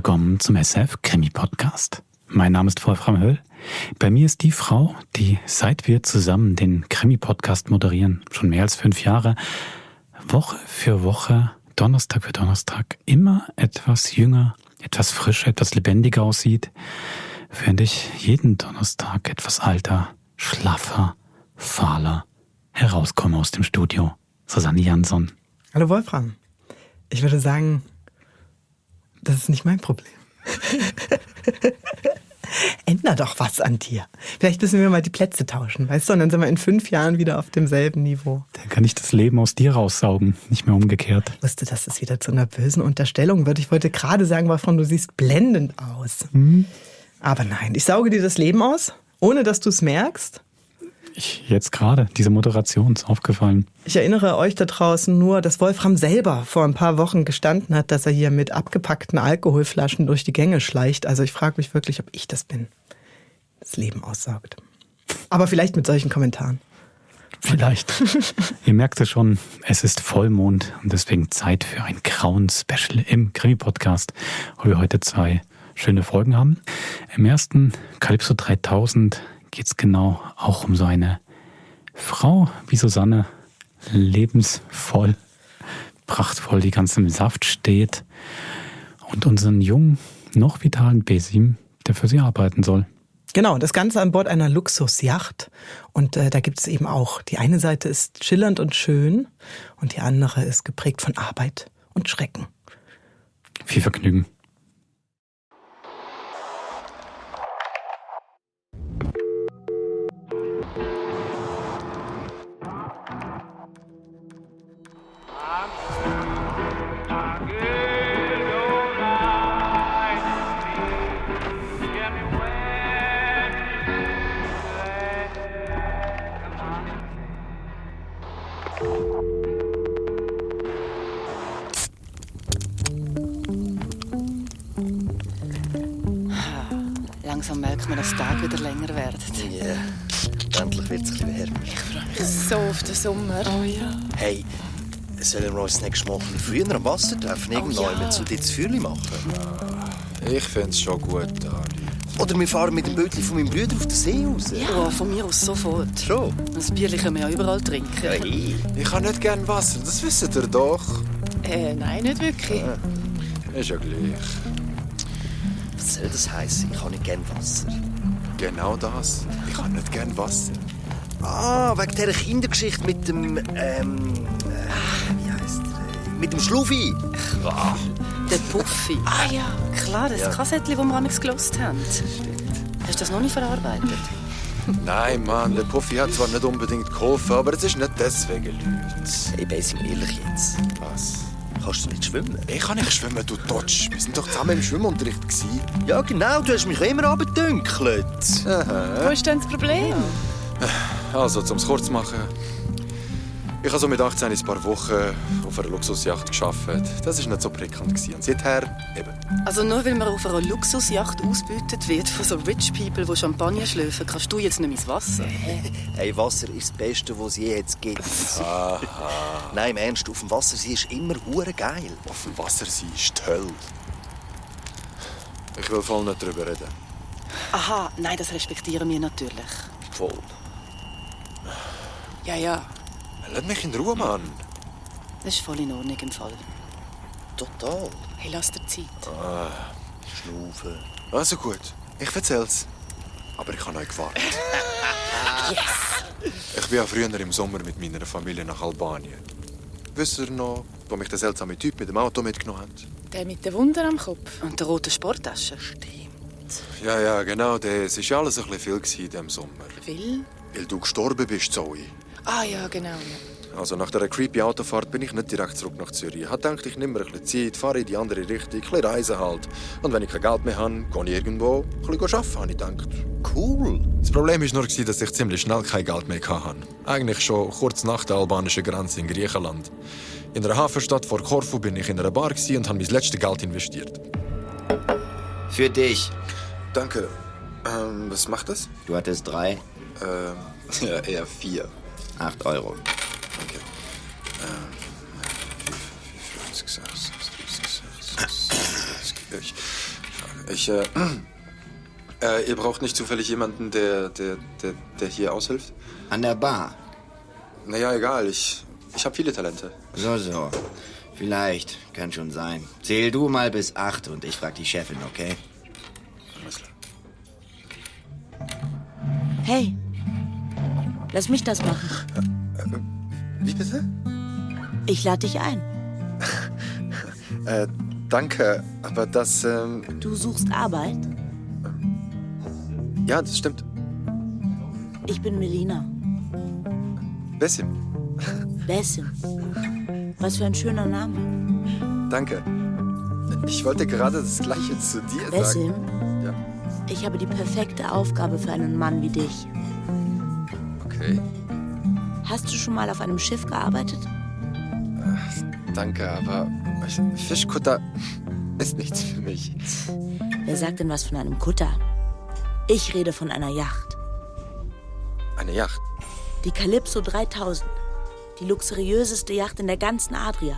willkommen zum SF-Krimi-Podcast. Mein Name ist Wolfram Höll. Bei mir ist die Frau, die, seit wir zusammen den Krimi-Podcast moderieren, schon mehr als 5 Jahre, Woche für Woche, Donnerstag für Donnerstag, immer etwas jünger, etwas frischer, etwas lebendiger aussieht, während ich jeden Donnerstag etwas alter, schlaffer, fahler herauskomme aus dem Studio. Susanne Jansson. Hallo Wolfram. Ich würde sagen, das ist nicht mein Problem. Änder doch was an dir. Vielleicht müssen wir mal die Plätze tauschen, weißt du? Und dann sind wir in 5 Jahren wieder auf demselben Niveau. Dann kann ich das Leben aus dir raussaugen, nicht mehr umgekehrt. Ich wusste, dass es wieder zu einer bösen Unterstellung wird. Ich wollte gerade sagen, Wolfram, du siehst blendend aus. Aber nein, ich sauge dir das Leben aus, ohne dass du es merkst. Jetzt gerade, diese Moderation ist aufgefallen. Ich erinnere euch da draußen nur, dass Wolfram selber vor ein paar Wochen gestanden hat, dass er hier mit abgepackten Alkoholflaschen durch die Gänge schleicht. Also ich frage mich wirklich, ob ich das bin. Das Leben aussaugt. Aber vielleicht mit solchen Kommentaren. Vielleicht. Ihr merkt es schon, es ist Vollmond und deswegen Zeit für ein Grauen-Special im Krimi-Podcast, wo wir heute 2 schöne Folgen haben. Im ersten, Calypso 3000, geht es genau auch um so eine Frau wie Susanne, lebensvoll, prachtvoll, die ganz im Saft steht, und unseren jungen, noch vitalen Besim, der für sie arbeiten soll. Genau, das Ganze an Bord einer Luxusjacht. Und da gibt es eben auch, die eine Seite ist schillernd und schön und die andere ist geprägt von Arbeit und Schrecken. Viel Vergnügen. Langsam merkt man, dass die Tage wieder länger werden. Ja, endlich wird es ein bisschen wärmer. Ich freue mich so auf den Sommer. Oh ja. Hey, sollen wir uns das nächste Mal ein bisschen früher am Wasser treffen? Irgendwann zu dir das Feuerchen machen? Ich find's schon gut, Dani. Oder wir fahren mit dem Bötchen von meinem Bruder auf den See raus? Ja, von mir aus sofort. Schon? Das Bierchen können wir ja überall trinken. Ja, hey. Ich habe nicht gern Wasser, das wisst ihr doch. Nein, nicht wirklich. Ist ja gleich. Was soll das heissen? Ich habe nicht gerne Wasser. Genau das. Ich habe nicht gern Wasser. Ah, wegen dieser Kindergeschichte mit dem, wie heisst der? Mit dem Schluffi. Der Puffi. Ah ja, klar, das Kassettchen, das wir damals gehört haben. Hast du das noch nicht verarbeitet? Nein, Mann, der Puffy hat zwar nicht unbedingt geholfen, aber es ist nicht deswegen, Leute. Hey, ben, sind wir ehrlich jetzt? Was? Kannst du nicht schwimmen? Ich kann nicht schwimmen, du Dotsch. Wir sind doch zusammen im Schwimmunterricht gewesen. Ja, genau, du hast mich immer abgedünkelt. Wo ist denn das Problem? Also, um es kurz zu machen. Ich habe so mit 18 ein paar Wochen auf einer Luxusjacht gearbeitet. Das war nicht so prickelnd. Und seither eben. Also nur weil man auf einer Luxusjacht ausgebeutet wird von so Rich People, die Champagner schlürfen, kannst du jetzt nicht ins Wasser. Hey, Wasser ist das Beste, was es je jetzt gibt. Nein, im Ernst, auf dem Wasser sein ist immer hure geil. Auf dem Wasser sein ist die Hölle. Ich will voll nicht drüber reden. Aha, nein, das respektieren wir natürlich. Voll. Ja. Lass mich in Ruhe, Mann. Das ist voll in Ordnung im Fall. Total. Hey, lass dir Zeit. Schnaufen. Also gut, ich erzähl's. Aber ich habe euch gewartet. Yes! Ich bin ja früher im Sommer mit meiner Familie nach Albanien. Wisst ihr noch, wo mich der seltsame Typ mit dem Auto mitgenommen hat? Der mit den Wunden am Kopf. Und der roten Sporttasche. Stimmt. Ja, genau, das war alles ein bisschen viel in diesem Sommer. Will? Weil du gestorben bist, Zoe. Ah ja, genau. Ja. Also nach dieser creepy Autofahrt bin ich nicht direkt zurück nach Zürich. Ich dachte, ich nehme mir ein bisschen Zeit, fahre in die andere Richtung, ein bisschen reisen halt. Und wenn ich kein Geld mehr habe, gehe ich irgendwo ein bisschen arbeiten, habe ich gedacht. Cool. Das Problem war nur, dass ich ziemlich schnell kein Geld mehr hatte. Eigentlich schon kurz nach der albanischen Grenze in Griechenland. In einer Hafenstadt vor Korfu bin ich in einer Bar und habe mein letztes Geld investiert. Für dich. Danke. Was macht das? Du hattest 3. Ja, eher 4. 8 Euro. Okay. Ihr braucht nicht zufällig jemanden, der hier aushilft? An der Bar. Naja, egal. Ich habe viele Talente. So. Vielleicht. Kann schon sein. Zähl du mal bis 8 und ich frag die Chefin, okay? Alles klar. Hey, lass mich das machen. Wie bitte? Ich lade dich ein. Danke, aber das, Du suchst Arbeit? ja, das stimmt. Ich bin Melina. Bessim. Bessim. Was für ein schöner Name. Danke. Ich wollte gerade das Gleiche zu dir Bessim, sagen. Ja, ich habe die perfekte Aufgabe für einen Mann wie dich. okay. Hast du schon mal auf einem Schiff gearbeitet? Danke, aber Fischkutter ist nichts für mich. Wer sagt denn was von einem Kutter? Ich rede von einer Yacht. Eine Yacht? Die Calypso 3000. Die luxuriöseste Yacht in der ganzen Adria.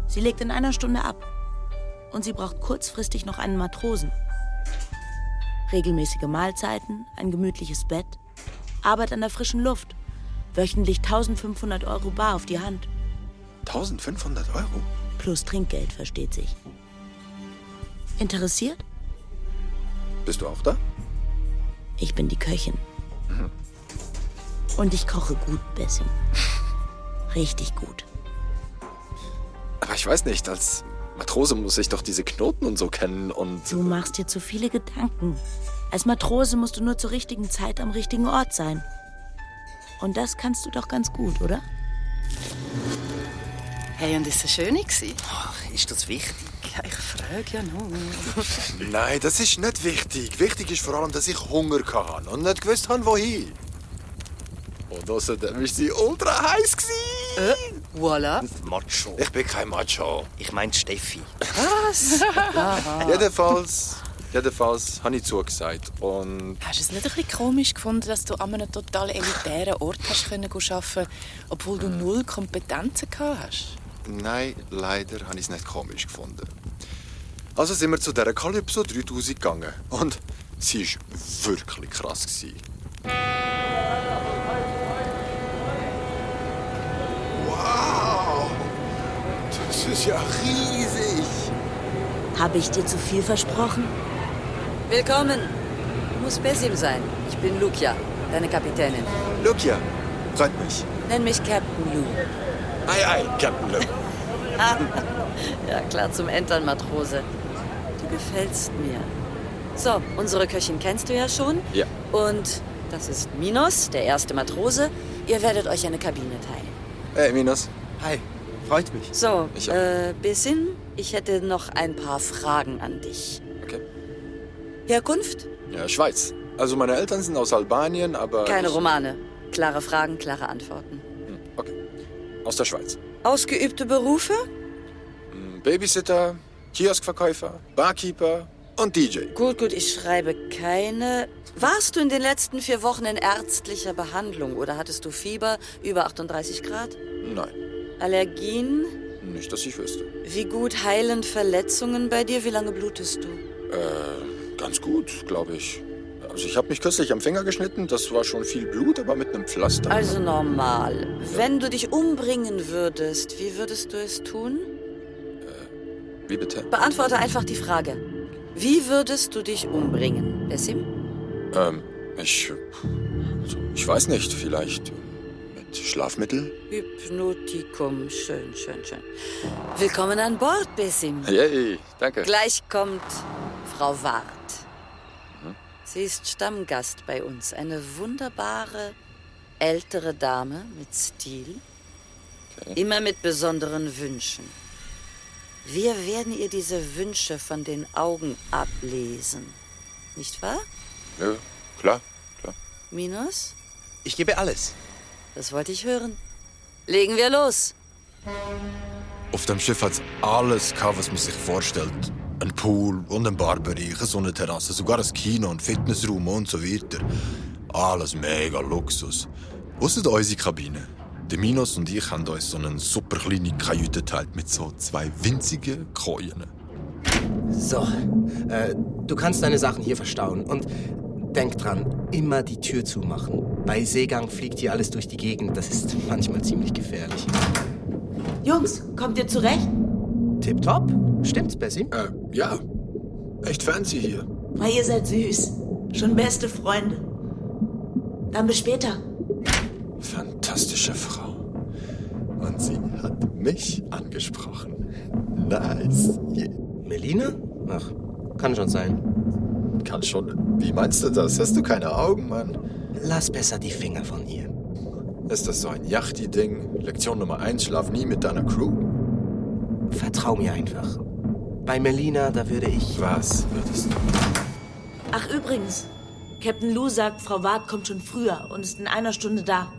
Sie legt in 1 Stunde ab. Und sie braucht kurzfristig noch einen Matrosen. Regelmäßige Mahlzeiten, ein gemütliches Bett, Arbeit an der frischen Luft. Wöchentlich 1.500 € bar auf die Hand. 1.500 €? Plus Trinkgeld, versteht sich. Interessiert? Bist du auch da? Ich bin die Köchin. Und ich koche gut, Bessim. Richtig gut. Aber ich weiß nicht, als Matrose muss ich doch diese Knoten und so kennen und... Du machst dir zu viele Gedanken. Als Matrose musst du nur zur richtigen Zeit am richtigen Ort sein. Und das kannst du doch ganz gut, oder? Hey, und ist es schön gewesen? Ach, ist das wichtig? Ja, ich frage ja noch. Nein, das ist nicht wichtig. Wichtig ist vor allem, dass ich Hunger hatte und nicht gewusst habe, wohin. Und außerdem war sie ultra heiß. Voilà. Macho. Ich bin kein Macho. Ich meine Steffi. Was? Jedenfalls habe ich zugesagt. Und Hast du es nicht ein bisschen komisch gefunden, dass du an einem total elitären Ort hast arbeiten konntest, obwohl du 0 Kompetenzen gehabt hast? nein, leider habe ich es nicht komisch gefunden. Also sind wir zu dieser Calypso 3000 gegangen. Und sie war wirklich krass. Wow! Das ist ja riesig! Habe ich dir zu viel versprochen? Willkommen. Muss Bessim sein. Ich bin Lukia, deine Kapitänin. Lukia, freut mich. Nenn mich Captain Lou. Ei, Captain Lou. Ja, klar, zum Entern, Matrose. Du gefällst mir. So, unsere Köchin kennst du ja schon. Ja. Und das ist Minos, der erste Matrose. Ihr werdet euch eine Kabine teilen. Hey, Minos. Hi, freut mich. So, Ich auch. Bessim, ich hätte noch ein paar Fragen an dich. Okay. Herkunft? Ja, Schweiz. Also meine Eltern sind aus Albanien, aber... Keine Romane. Klare Fragen, klare Antworten. Okay. Aus der Schweiz. Ausgeübte Berufe? Babysitter, Kioskverkäufer, Barkeeper und DJ. Gut, ich schreibe keine. Warst du in den letzten 4 Wochen in ärztlicher Behandlung oder hattest du Fieber über 38 Grad? Nein, Allergien? nicht, dass ich wüsste. Wie gut heilen Verletzungen bei dir? Wie lange blutest du? Ganz gut, glaube ich. Also ich habe mich kürzlich am Finger geschnitten, das war schon viel Blut, aber mit einem Pflaster. Also normal. Wenn du dich umbringen würdest, wie würdest du es tun? Wie bitte? Beantworte einfach die Frage. Wie würdest du dich umbringen, Bessim? Ich weiß nicht, vielleicht mit Schlafmittel? Hypnotikum. Schön. Willkommen an Bord, Bessim. Yay, danke. Gleich kommt Frau Ward. Sie ist Stammgast bei uns. Eine wunderbare, ältere Dame mit Stil. Okay. Immer mit besonderen Wünschen. Wir werden ihr diese Wünsche von den Augen ablesen. Nicht wahr? Ja, klar. Minos? Ich gebe alles. Das wollte ich hören. Legen wir los. Auf dem Schiff hat's alles gehabt, was man sich vorstellt. Ein Pool und ein Barbereich, so eine Terrasse, sogar ein Kino, ein Fitnessraum und so weiter. Alles mega Luxus. Ausser unsere Kabine. Der Minos und ich haben uns so eine super kleine Kajüte geteilt mit so 2 winzigen Kojen. So, du kannst deine Sachen hier verstauen. Und denk dran, immer die Tür zumachen. Bei Seegang fliegt hier alles durch die Gegend. Das ist manchmal ziemlich gefährlich. Jungs, kommt ihr zurecht? Tipptopp. Stimmt's, Bessie? Ja. Echt fancy hier. Na, ihr seid süß. Schon beste Freunde. Dann bis später. Fantastische Frau. Und sie hat mich angesprochen. Nice. Yeah. Melina? Ach, kann schon sein. Kann schon. Wie meinst du das? Hast du keine Augen, Mann? Lass besser die Finger von ihr. Ist das so ein Yachty-Ding? Lektion Nummer 1, schlaf nie mit deiner Crew? Vertrau mir einfach. Bei Melina, da würde ich... Was würdest du? Ach, übrigens. Captain Lou sagt, Frau Ward kommt schon früher und ist in 1 Stunde da.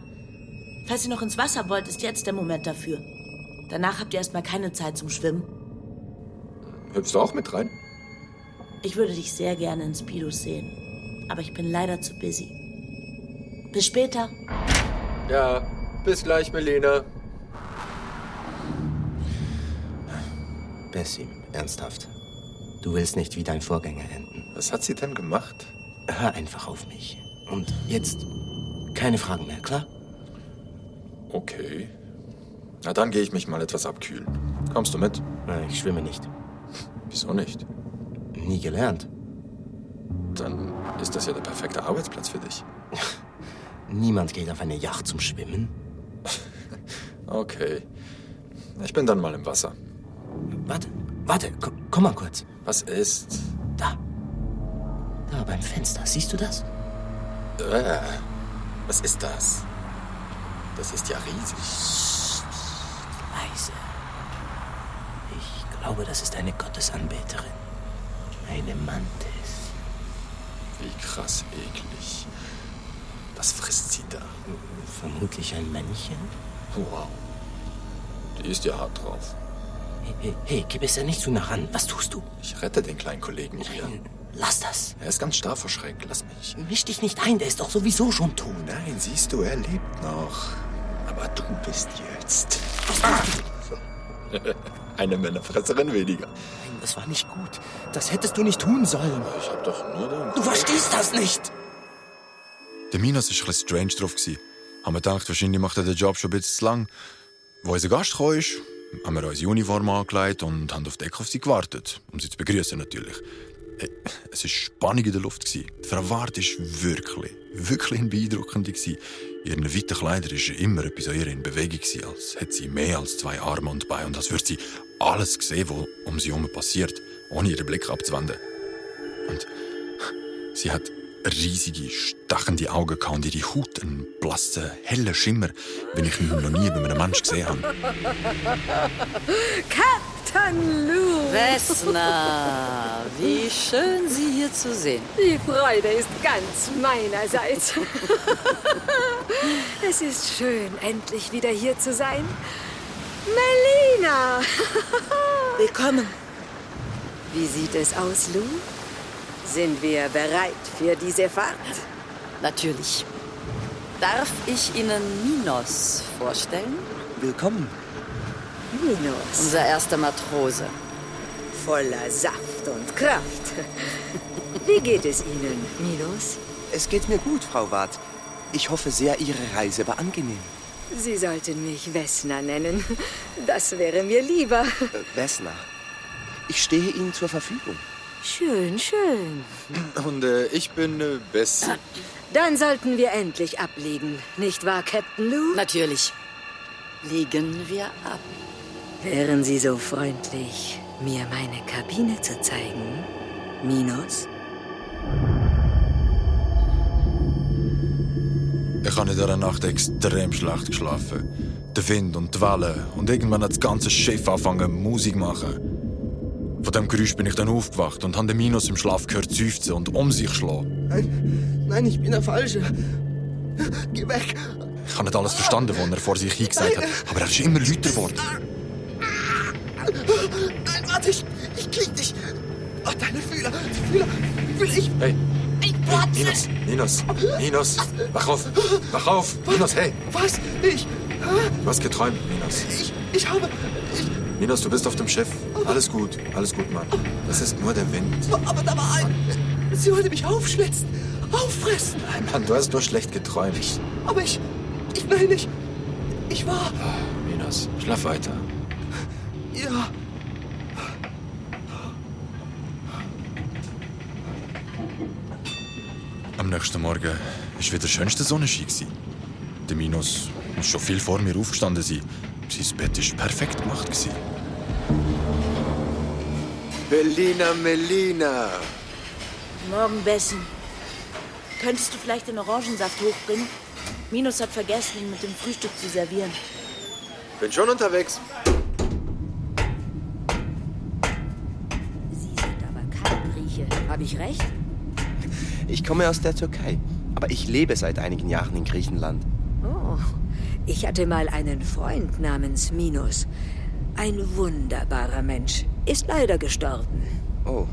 Falls ihr noch ins Wasser wollt, ist jetzt der Moment dafür. Danach habt ihr erstmal keine Zeit zum Schwimmen. Hüpfst du auch mit rein? Ich würde dich sehr gerne in Speedos sehen. Aber ich bin leider zu busy. Bis später. Ja, bis gleich, Melina. Bessie, ernsthaft. Du willst nicht wie dein Vorgänger enden. Was hat sie denn gemacht? Hör einfach auf mich. Und jetzt keine Fragen mehr, klar? Okay. Na, dann gehe ich mich mal etwas abkühlen. Kommst du mit? Ich schwimme nicht. Wieso nicht? Nie gelernt. Dann ist das ja der perfekte Arbeitsplatz für dich. Niemand geht auf eine Yacht zum Schwimmen. Okay. Ich bin dann mal im Wasser. Warte, komm mal kurz. Was ist? Da beim Fenster, siehst du das? Was ist das? Das ist ja riesig. Leise. Ich glaube, das ist eine Gottesanbeterin. Eine Mantis. Wie krass eklig. Was frisst sie da? Vermutlich ein Männchen. Wow. Die ist ja hart drauf. Hey, geh besser nicht zu nah ran. Was tust du? Ich rette den kleinen Kollegen hier. Nein, lass das. Er ist ganz starr vor Schreck. Lass mich. Misch dich nicht ein, der ist doch sowieso schon tot. Nein, siehst du, er lebt noch. Aber du bist jetzt... Eine Männerfresserin weniger. Nein, das war nicht gut. Das hättest du nicht tun sollen. Ich hab doch nur den... Du verstehst das nicht. Der Minos war ein bisschen strange drauf. Haben wir gedacht, wahrscheinlich macht er den Job schon ein bisschen zu lang. Wo unser Gast kam, haben wir unsere Uniform angelegt und haben auf Deck auf sie gewartet. Um sie zu begrüßen natürlich. Hey, es war Spannung in der Luft. Die Frau Ward war wirklich beeindruckend. Ihre weiten Kleider war immer etwas an ihr in Bewegung, als hätte sie mehr als 2 Arme und Beine und als würde sie alles sehen, was um sie herum passiert, ohne ihren Blick abzuwenden. Und sie hat riesige, stechende Augen und ihre Haut einen blassen, hellen Schimmer, den ich noch nie bei einem Menschen gesehen habe. Captain Lou! Vesna, wie schön, Sie hier zu sehen. Die Freude ist ganz meinerseits. Es ist schön, endlich wieder hier zu sein. Melina! Willkommen. Wie sieht es aus, Lou? Sind wir bereit für diese Fahrt? Natürlich. Darf ich Ihnen Minos vorstellen? Willkommen. Minos. Unser erster Matrose. Voller Saft und Kraft. Wie geht es Ihnen, Minos? Es geht mir gut, Frau Ward. Ich hoffe sehr, Ihre Reise war angenehm. Sie sollten mich Vesna nennen. Das wäre mir lieber. Vesna, ich stehe Ihnen zur Verfügung. Schön, schön. Und ich bin Bessie. Dann sollten wir endlich ablegen, nicht wahr, Captain Lou? Natürlich. Legen wir ab. Wären Sie so freundlich, mir meine Kabine zu zeigen, Minos? Ich habe in dieser Nacht extrem schlecht geschlafen. Der Wind und die Wellen. Und irgendwann hat das ganze Schiff angefangen, Musik zu machen. Von diesem Geräusch bin ich dann aufgewacht und habe den Minos im Schlaf gehört seufzen und um sich schlagen. Nein, ich bin der Falsche. Geh weg. Ich habe nicht alles verstanden, was er vor sich hingesagt hat, aber er ist immer lauter geworden. Nein, warte, ich krieg dich. Oh, deine Fühler, die Fühler, fühl ich. Hey, Minos, wach auf, Minos, hey. Was? Du hast geträumt, Minos. Ich habe... Minos, du bist auf dem Schiff. Alles gut, Mann. Das ist nur der Wind. Aber da war ein... Sie wollte mich aufschlitzen, auffressen. Nein, Mann, du hast nur schlecht geträumt. Aber ich will nicht. Ich war... Minos, schlaf weiter. Ja. Am nächsten Morgen war wieder der schönste Sonnenschein. Der Minos muss schon viel vor mir aufgestanden sein. Sein Bett war perfekt gemacht. Melina! Morgen, Bessie. Könntest du vielleicht den Orangensaft hochbringen? Minos hat vergessen, ihn mit dem Frühstück zu servieren. Bin schon unterwegs. Sie sind aber kein Grieche. Habe ich recht? Ich komme aus der Türkei, aber ich lebe seit einigen Jahren in Griechenland. Oh, ich hatte mal einen Freund namens Minos. Ein wunderbarer Mensch. Ist leider gestorben. Oh,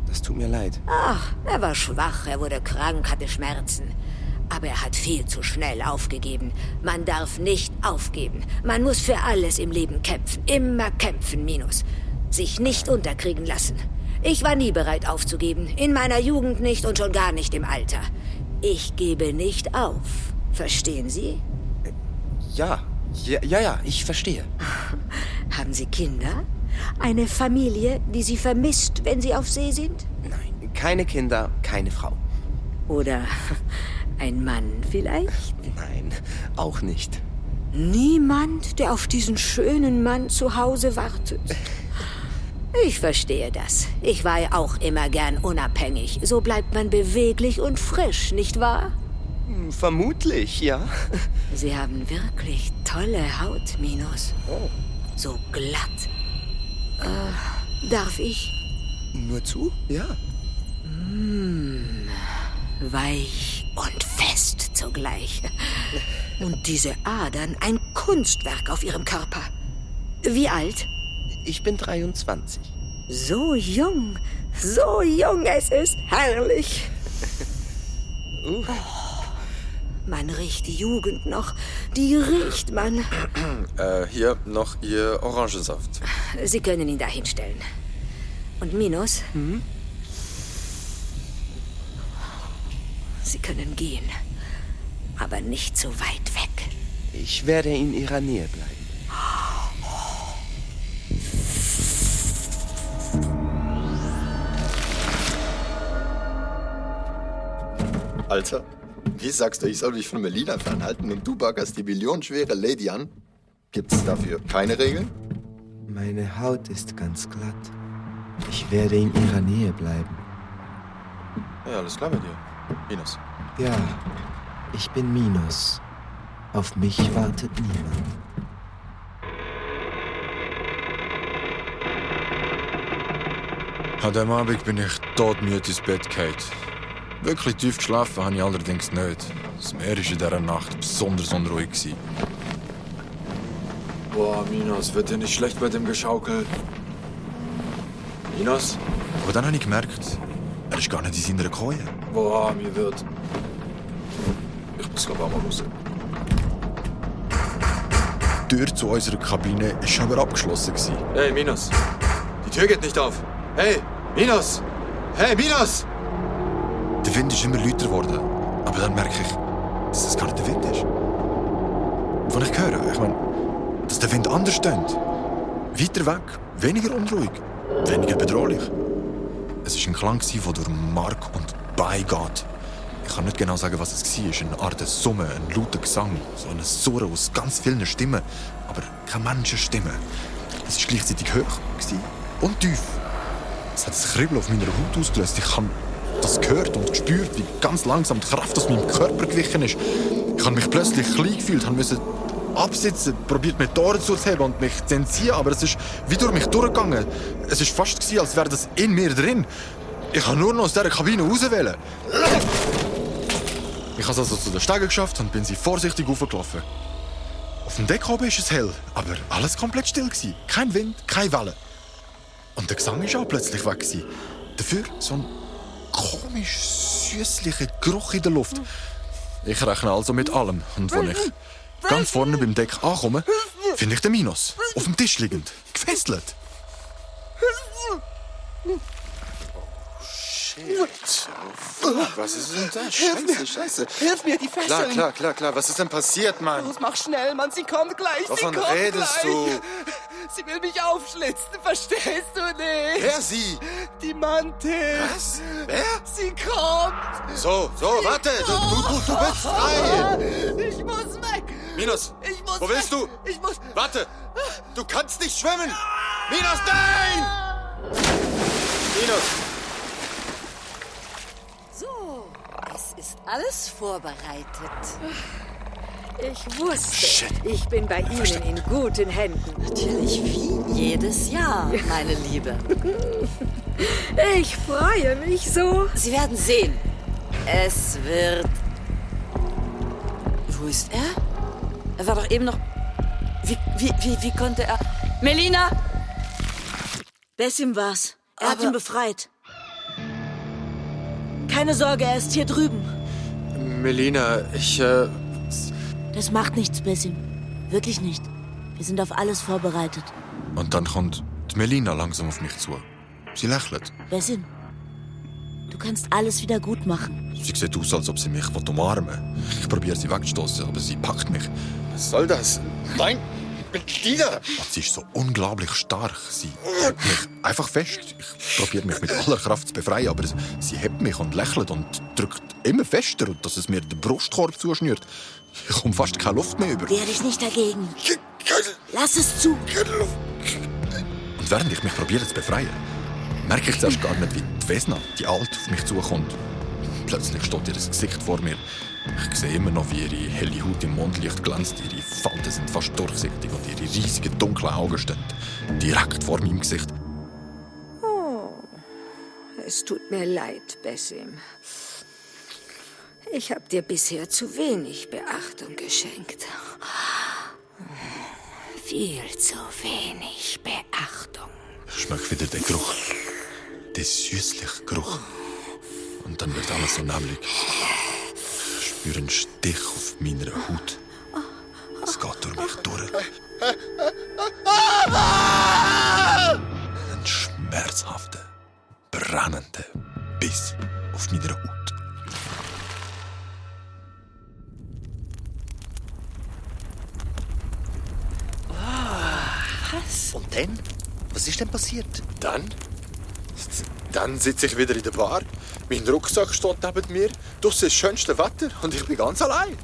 das tut mir leid. Ach, er war schwach, er wurde krank, hatte Schmerzen. Aber er hat viel zu schnell aufgegeben. Man darf nicht aufgeben. Man muss für alles im Leben kämpfen. Immer kämpfen, Minos. Sich nicht unterkriegen lassen. Ich war nie bereit aufzugeben. In meiner Jugend nicht und schon gar nicht im Alter. Ich gebe nicht auf. Verstehen Sie? Ja, ich verstehe. Haben Sie Kinder? Eine Familie, die Sie vermisst, wenn Sie auf See sind? Nein, keine Kinder, keine Frau. Oder ein Mann vielleicht? Nein, auch nicht. Niemand, der auf diesen schönen Mann zu Hause wartet? Ich verstehe das. Ich war ja auch immer gern unabhängig. So bleibt man beweglich und frisch, nicht wahr? Vermutlich, ja. Sie haben wirklich tolle Haut, Minos. Oh. So glatt. Darf ich? Nur zu? Ja. Weich und fest zugleich. Und diese Adern, ein Kunstwerk auf Ihrem Körper. Wie alt? Ich bin 23. So jung, es ist herrlich. Oh, man riecht die Jugend noch, die riecht man. Hier noch Ihr Orangensaft. Sie können ihn da hinstellen. Und Minos? Sie können gehen, aber nicht so weit weg. Ich werde in Ihrer Nähe bleiben. Alter, wie sagst du, ich soll mich von Melina fernhalten und du baggerst die millionenschwere Lady an? Gibt's dafür keine Regeln? Meine Haut ist ganz glatt. Ich werde in Ihrer Nähe bleiben. Ja, alles klar bei dir. Minos. Ja, ich bin Minos. Auf mich wartet niemand. An dem Abend bin ich todmüde ins Bett gefallen. Wirklich tief geschlafen habe ich allerdings nicht. Das Meer war in dieser Nacht besonders unruhig. Boah, Minos, wird dir nicht schlecht bei dem Geschaukel? Minos? Aber dann habe ich gemerkt, er ist gar nicht in seiner Koje. Boah, mir wird... Ich muss glaube auch mal raus. Die Tür zu unserer Kabine war schon wieder abgeschlossen. Hey, Minos! Die Tür geht nicht auf! Hey, Minos! Hey, Minos! Der Wind ist immer lauter geworden. Aber dann merke ich, dass das gar nicht der Wind ist. Was ich höre, ich meine, dass der Wind anders tönt. Weiter weg, weniger unruhig, weniger bedrohlich. Es war ein Klang, der durch Mark und Bein geht. Ich kann nicht genau sagen, was es war. Eine Art Summe, ein lauter Gesang, so eine Surre aus ganz vielen Stimmen, aber keine Menschenstimme. Es war gleichzeitig hoch und tief. Es hat ein Kribbeln auf meiner Haut ausgelöst. Ich habe das gehört und gespürt, wie ganz langsam die Kraft aus meinem Körper gewichen ist. Ich habe mich plötzlich klein gefühlt, musste absitzen, probiert mir die Ohren zuzuheben und mich zu entziehen, aber es ist wie durch mich durchgegangen. Es war fast, als wäre das in mir drin. Ich kann nur noch aus dieser Kabine rauswählen. Ich habe es also zu den Stegen geschafft und bin sie vorsichtig hochgelaufen. Auf dem Deck oben ist es hell, aber alles komplett still gewesen. Kein Wind, keine Wellen. Und der Gesang war auch plötzlich weg gewesen. Dafür so ein komisch süßlicher Geruch in der Luft. Ich rechne also mit allem. Und als ich ganz vorne beim Deck ankomme, finde ich den Minos auf dem Tisch liegend, gefesselt. Shit. Oh, was ist denn da? Scheiße. Hilf mir, die Fesseln. Klar. Was ist denn passiert, Mann? Los, mach schnell, Mann, sie kommt gleich. Wovon redest du? Sie will mich aufschlitzen, verstehst du nicht? Wer sie? Die Mantis. Was? Wer? Sie kommt. So, warte. Du bist frei. Ich muss weg. Minos, wo willst du? Ich muss... Warte. Du kannst nicht schwimmen. Minos, nein! Minos. So, es ist alles vorbereitet. Ich wusste, Shit. ich bin bei Ihnen in guten Händen. Natürlich wie jedes Jahr, meine Liebe. Ich freue mich so. Sie werden sehen. Es wird... Wo ist er? Er war doch eben noch... Wie konnte er... Melina! Bessim war's. Er hat ihn befreit. Keine Sorge, er ist hier drüben. Melina, Das macht nichts, Bessim. Wirklich nicht. Wir sind auf alles vorbereitet. Und dann kommt die Melina langsam auf mich zu. Sie lächelt. Bessim, du kannst alles wieder gut machen. Sie sieht aus, als ob sie mich umarmen will. Ich probiere sie wegzustoßen, aber sie packt mich. Was soll das? Nein, Melina! Sie ist so unglaublich stark. Sie hält mich einfach fest. Ich probiere mich mit aller Kraft zu befreien, aber sie hebt mich und lächelt und drückt immer fester, dass es mir den Brustkorb zuschnürt. Ich komme fast keine Luft mehr über. Wehr dich nicht dagegen. Lass es zu. Und während ich mich probiere zu befreien, merke ich zuerst gar nicht, wie die Vesna, die Alte, auf mich zukommt. Plötzlich steht ihr Gesicht vor mir. Ich sehe immer noch, wie ihre helle Haut im Mondlicht glänzt. Ihre Falten sind fast durchsichtig und ihre riesigen, dunklen Augen stehen direkt vor meinem Gesicht. Oh, es tut mir leid, Bessim. Ich habe dir bisher zu wenig Beachtung geschenkt. Viel zu wenig Beachtung. Ich schmecke wieder den Geruch. Den süßlichen Geruch. Und dann wird alles so neblig. Ich spüre einen Stich auf meiner Haut. Es geht durch mich durch. Ein schmerzhafter, brennender Biss auf meiner Haut. Was? Und dann? Was ist denn passiert? Dann sitze ich wieder in der Bar. Mein Rucksack steht neben mir. Draussen ist das schönste Wetter und ich bin ganz allein.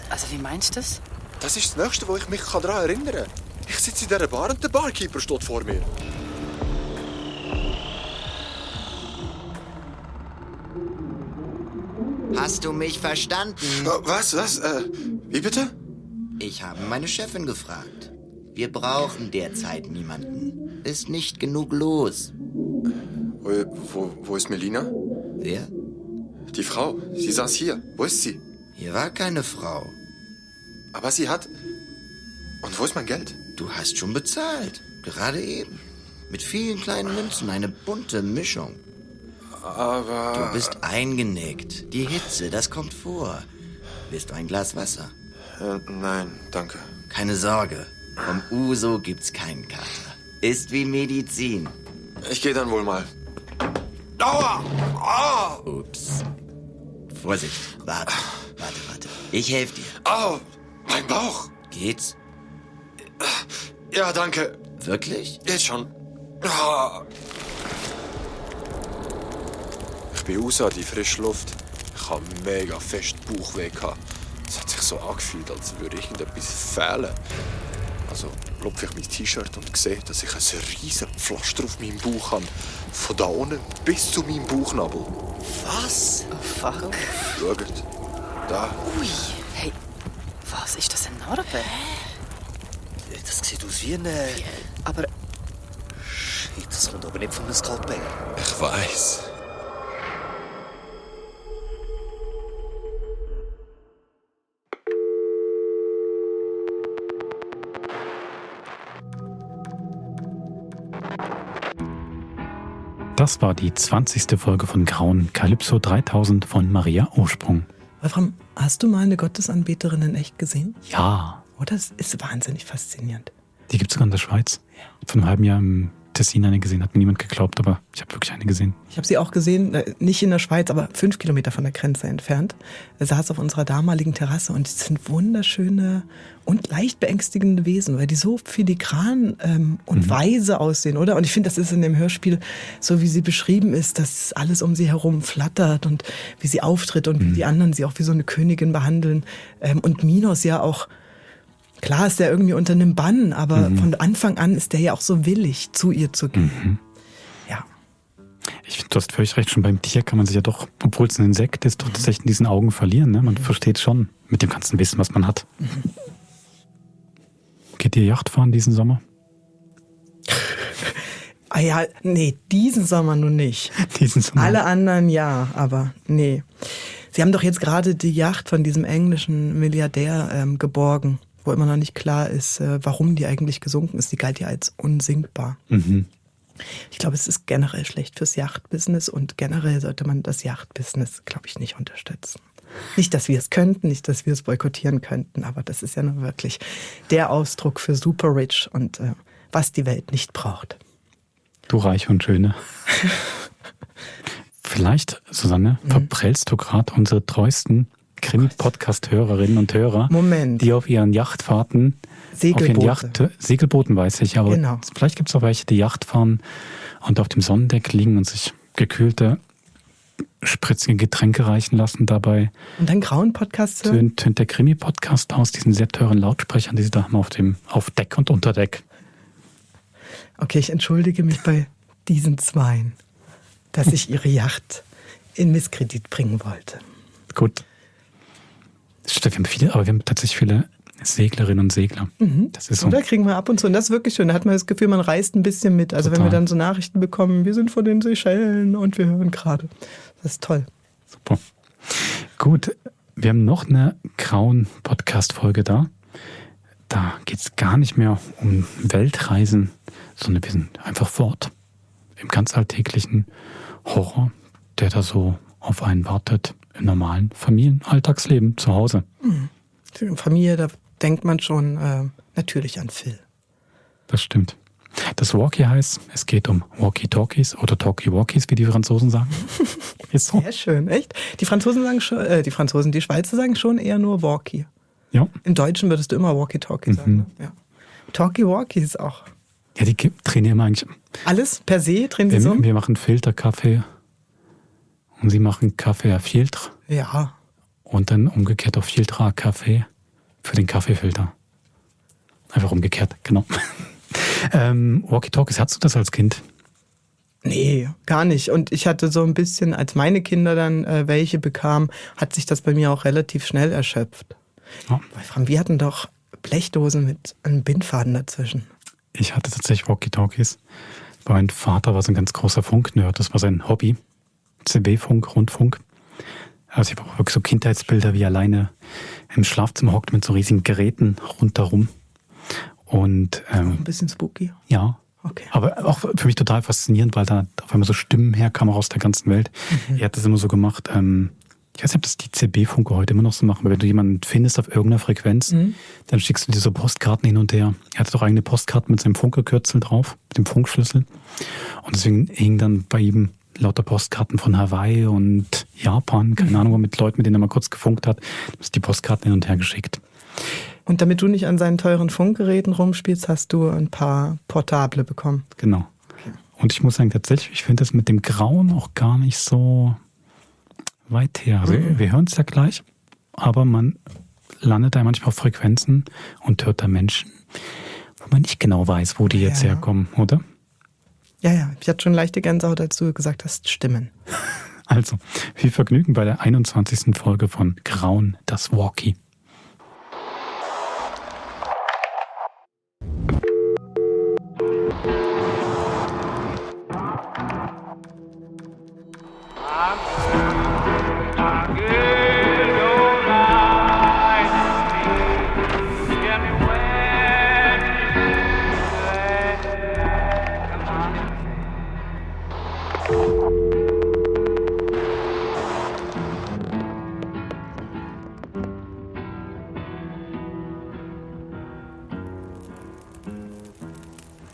Also wie meinst du das? Das ist das Nächste, wo ich mich daran erinnern kann. Ich sitze in dieser Bar und der Barkeeper steht vor mir. Hast du mich verstanden? Was? Wie bitte? Ich habe meine Chefin gefragt. Wir brauchen derzeit niemanden. Ist nicht genug los. Wo ist Melina? Wer? Die Frau. Sie saß hier. Wo ist sie? Hier war keine Frau. Aber sie hat... Und wo ist mein Geld? Du hast schon bezahlt. Gerade eben. Mit vielen kleinen Münzen. Eine bunte Mischung. Aber... Du bist eingenickt. Die Hitze, das kommt vor. Willst du ein Glas Wasser? Nein, danke. Keine Sorge. Vom Uso gibt's keinen Kater. Ist wie Medizin. Ich gehe dann wohl mal. Aua! Ah! Ups. Vorsicht. Warte. Ich helfe dir. Au! Mein Bauch! Geht's? Ja, danke. Wirklich? Jetzt schon. Ah. Ich bin raus an die frische Luft. Ich habe mega fest Bauchweh gehabt. Es hat sich so angefühlt, als würde irgendetwas fehlen. Also klopfe ich mein T-Shirt und sehe, dass ich ein riesen Pflaster auf meinem Bauch habe. Von da unten bis zu meinem Bauchnabel. Was? Oh, fuck. Schaut. Da. Ui. Hey, was? Ist das eine Narbe? Das sieht aus wie eine... Aber... Shit, das kommt aber nicht von einem Skalpell. Ich weiss. Das war die 20. Folge von Grauen, Calypso 3000 von Maria Ursprung. Wolfram, hast du mal eine Gottesanbeterin in echt gesehen? Ja. Oh, das ist wahnsinnig faszinierend. Die gibt es sogar in der Schweiz. Vor einem halben Jahr im Tessin eine gesehen, hat mir niemand geglaubt, aber ich habe wirklich eine gesehen. Ich habe sie auch gesehen, nicht in der Schweiz, aber 5 Kilometer von der Grenze entfernt. Er saß auf unserer damaligen Terrasse und es sind wunderschöne und leicht beängstigende Wesen, weil die so filigran und weise aussehen, oder? Und ich finde, das ist in dem Hörspiel, so wie sie beschrieben ist, dass alles um sie herum flattert und wie sie auftritt und wie die anderen sie auch wie so eine Königin behandeln. Und Minos ja auch, klar ist der irgendwie unter einem Bann, aber von Anfang an ist der ja auch so willig, zu ihr zu gehen. Ja. Ich finde, du hast völlig recht, schon beim Tier kann man sich ja doch, obwohl es ein Insekt ist, doch tatsächlich in diesen Augen verlieren. Ne? Man versteht schon mit dem ganzen Wissen, was man hat. Geht ihr Yachtfahren diesen Sommer? Ah ja, nee, diesen Sommer nur nicht. Diesen Sommer. Alle anderen ja, aber nee. Sie haben doch jetzt gerade die Yacht von diesem englischen Milliardär geborgen, wo immer noch nicht klar ist, warum die eigentlich gesunken ist. Die galt ja als unsinkbar. Ich glaube, es ist generell schlecht fürs Yachtbusiness und generell sollte man das Yachtbusiness, glaube ich, nicht unterstützen. Nicht, dass wir es könnten, nicht, dass wir es boykottieren könnten, aber das ist ja nun wirklich der Ausdruck für super rich und was die Welt nicht braucht. Du Reiche und Schöne. Vielleicht, Susanne, verprellst du gerade unsere treuesten Krimi-Podcast-Hörerinnen und Hörer, die auf ihren Yachtfahrten, Segelbooten weiß ich, aber vielleicht gibt es auch welche, die Yacht fahren und auf dem Sonnendeck liegen und sich gekühlte, spritzige Getränke reichen lassen dabei. Und dann grauen Podcast hören? Tönt der Krimi-Podcast aus diesen sehr teuren Lautsprechern, die sie da haben auf Deck und Unterdeck. Okay, ich entschuldige mich bei diesen Zweien, dass ich ihre Yacht in Misskredit bringen wollte. Gut. Wir haben tatsächlich viele Seglerinnen und Segler. Das ist so. Oder kriegen wir ab und zu. Und das ist wirklich schön. Da hat man das Gefühl, man reist ein bisschen mit. Also wenn wir dann so Nachrichten bekommen, wir sind von den Seychellen und wir hören gerade. Das ist toll. Super. Gut, wir haben noch eine grauen Podcast-Folge da. Da geht es gar nicht mehr um Weltreisen, sondern wir sind einfach fort im ganz alltäglichen Horror, der da so auf einen wartet im normalen Familienalltagsleben zu Hause. Familie, da denkt man schon natürlich an Phil. Das stimmt. Das Walkie heißt, es geht um Walkie-Talkies oder Talkie-Walkies, wie die Franzosen sagen. Ist so. Sehr schön, echt? Die Franzosen sagen schon, die Schweizer sagen schon eher nur Walkie. Ja. Im Deutschen würdest du immer Walkie-Talkie sagen. Ne? Ja. Talkie-Walkies auch. Ja, die drehen immer eigentlich. Alles per se drehen sie so? Wir machen Filterkaffee und sie machen Kaffee à Filtre. Ja. Und dann umgekehrt auf Filtre à Kaffee für den Kaffeefilter. Einfach umgekehrt, genau. Walkie-Talkies, hattest du das als Kind? Nee, gar nicht. Und ich hatte so ein bisschen, als meine Kinder dann welche bekamen, hat sich das bei mir auch relativ schnell erschöpft. Ja. Weil wir hatten doch Blechdosen mit einem Bindfaden dazwischen. Ich hatte tatsächlich Walkie-Talkies. Mein Vater war so ein ganz großer Funknerd, das war sein Hobby. CB-Funk, Rundfunk. Also ich habe auch wirklich so Kindheitsbilder, wie er alleine im Schlafzimmer hockt mit so riesigen Geräten rundherum. Und ein bisschen spooky? Ja. Okay. Aber auch für mich total faszinierend, weil da auf einmal so Stimmen herkamen aus der ganzen Welt. Er hat das immer so gemacht. Ich weiß nicht, ob das die CB-Funker heute immer noch so machen, aber wenn du jemanden findest auf irgendeiner Frequenz, dann schickst du dir so Postkarten hin und her. Er hatte doch eigene Postkarten mit seinem Funkerkürzel drauf, mit dem Funkschlüssel. Und deswegen hingen dann bei ihm lauter Postkarten von Hawaii und Japan, keine Ahnung, mit Leuten, mit denen er mal kurz gefunkt hat, die Postkarten hin und her geschickt. Und damit du nicht an seinen teuren Funkgeräten rumspielst, hast du ein paar Portable bekommen. Genau. Okay. Und ich muss sagen, tatsächlich, ich finde das mit dem Grauen auch gar nicht so weit her. Also wir hören es ja gleich, aber man landet da manchmal auf Frequenzen und hört da Menschen, wo man nicht genau weiß, wo die jetzt herkommen, oder? Ja, ich hatte schon leichte Gänsehaut, als du gesagt hast, Stimmen. Also, viel Vergnügen bei der 21. Folge von Grauen, das Walkie.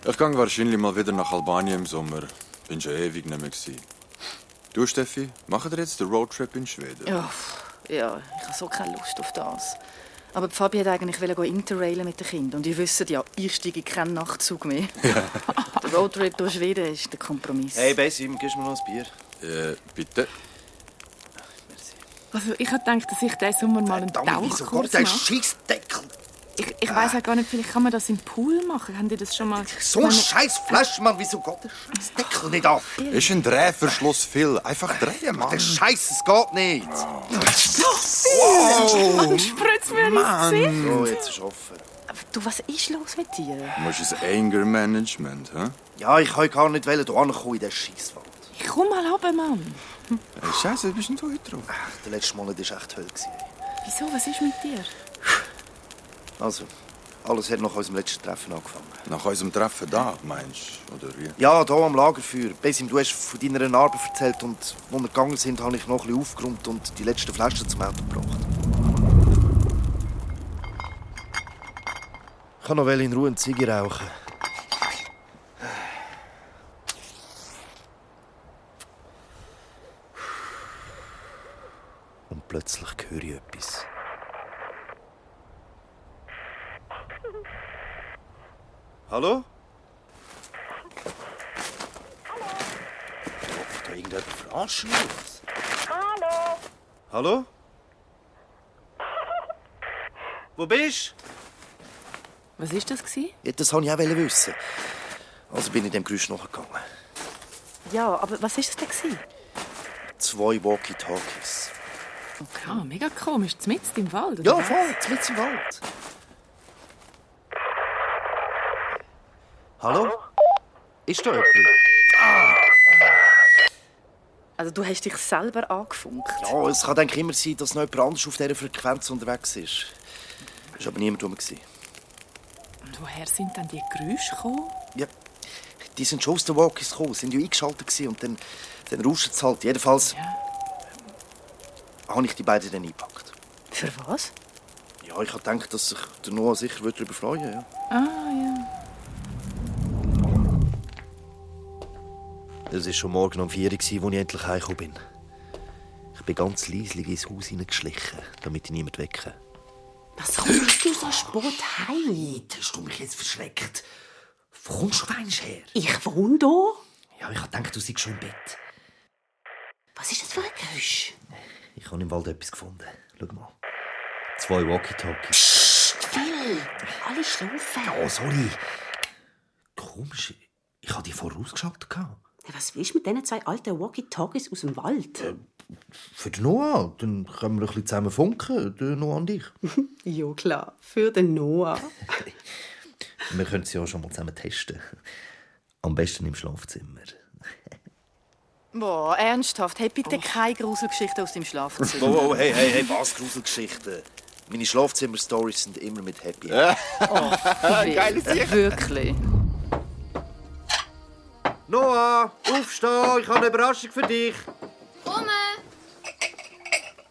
Ich gehe wahrscheinlich mal wieder nach Albanien im Sommer. Bin schon ewig nicht mehr gewesen. Du, Steffi, machen wir jetzt den Roadtrip in Schweden? Ja, ich habe so keine Lust auf das. Aber Fabi wollte eigentlich interrailen mit den Kindern. Und ihr wisst ja, ich steige in keinen Nachtzug mehr. Ja. Der Roadtrip durch Schweden ist der Kompromiss. Hey, Basim, gibst du mir noch ein Bier? Bitte. Also ich habe gedacht, dass ich diesen Sommer mal einen Tauchkurs mache. Scheissdeckel! Ich weiss auch gar nicht, vielleicht kann man das im Pool machen. Haben die das schon mal... So ein scheiß Flasch, Mann. Wieso geht der Scheissdeckel nicht auf? Ist ein Drehverschluss, Phil. Einfach drehen, Mann. Der Scheiß, es geht nicht. Wow! Spritz mir ins Gesicht. So, jetzt ist offen. Aber du, was ist los mit dir? Du musst ein Anger-Management, hä? Ja, ich kann gar nicht hier ankommen in diesen Scheisswald. Ich komm mal runter, Mann. Hey, Scheiße, bist denn du heute drauf? Der letzte Monat war echt Hölle. Wieso? Was ist mit dir? Also, alles hat nach unserem letzten Treffen angefangen. Nach unserem Treffen da, meinst du? Oder wie? Ja, hier am Lagerfeuer. Besim, du hast von deiner Narbe erzählt und als wir gegangen sind, habe ich noch ein bisschen aufgeräumt und die letzten Flaschen zum Auto gebracht. Ich kann noch in Ruhe eine Ziege rauchen. Und plötzlich höre ich etwas. Hallo? Hofft da irgendjemand verarschen muss? Hallo? Hallo? Wo bist du? Was war das? Ja, das wollte ich auch wissen. Also bin ich dem Geräusch nachgegangen. Ja, aber was war das denn? 2 Walkie-Talkies. Okay, mega komisch. Mitten im Wald, oder Ja, was? voll, mitten im Wald. Hallo? Ist da jemand? Also du hast dich selber angefunkt? Ja, es kann eigentlich immer sein, dass noch jemand anders auf dieser Frequenz unterwegs ist. Es war aber niemand rum. Und woher sind dann die Geräusche gekommen? Ja, die sind schon aus den Walkies gekommen, sind ja eingeschaltet gewesen und dann rauscht es halt. Jedenfalls habe ich die beiden dann eingepackt. Für was? Ja, ich habe gedacht, dass sich der Noah sicher darüber freuen würde. Ja. Ah, ja. Es war schon morgen um 4 Uhr, als ich endlich heimgekommen bin. Ich bin ganz leislich ins Haus hineingeschlichen, damit ich niemand wecke. Was kommst du so spät heim? Hast du mich jetzt verschreckt? Wo kommst du eigentlich her? Ich wohne hier. Ja, ich habe gedacht, du seist schon im Bett. Was ist das für ein Geräusch? Ich habe im Wald etwas gefunden. Schau mal. 2 Walkie-Talkies. Psst, Phil! Alle schlafen. Ja, sorry. Komisch. Ich habe die vorher ausgeschaltet. Was willst du mit diesen 2 alten Walkie-Talkies aus dem Wald? Für den Noah. Dann können wir ein bisschen zusammen funken, der Noah und ich. Ja, klar. Für den Noah. Wir können es ja schon mal zusammen testen. Am besten im Schlafzimmer. Boah, ernsthaft? Hey, bitte keine Gruselgeschichte aus dem Schlafzimmer. Oh, hey, was Gruselgeschichten? Meine Schlafzimmer-Stories sind immer mit Happy. Geile Sache. Wirklich. Noah, aufstehen, ich habe eine Überraschung für dich. Komme!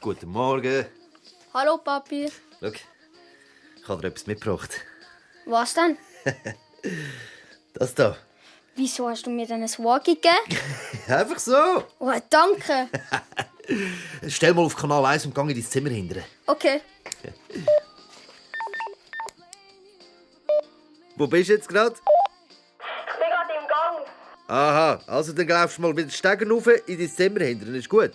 Guten Morgen. Hallo, Papi. Schau, ich habe dir etwas mitgebracht. Was denn? Das da. Wieso hast du mir denn ein Walkie gegeben? Einfach so. Oh, danke. Stell mal auf Kanal 1 und geh in dein Zimmer hinterher. Okay. Wo bist du jetzt gerade? Ich bin gerade im Gang. Aha, also dann laufst du mal wieder die Stegen rauf in dein Zimmer hinterher, ist gut?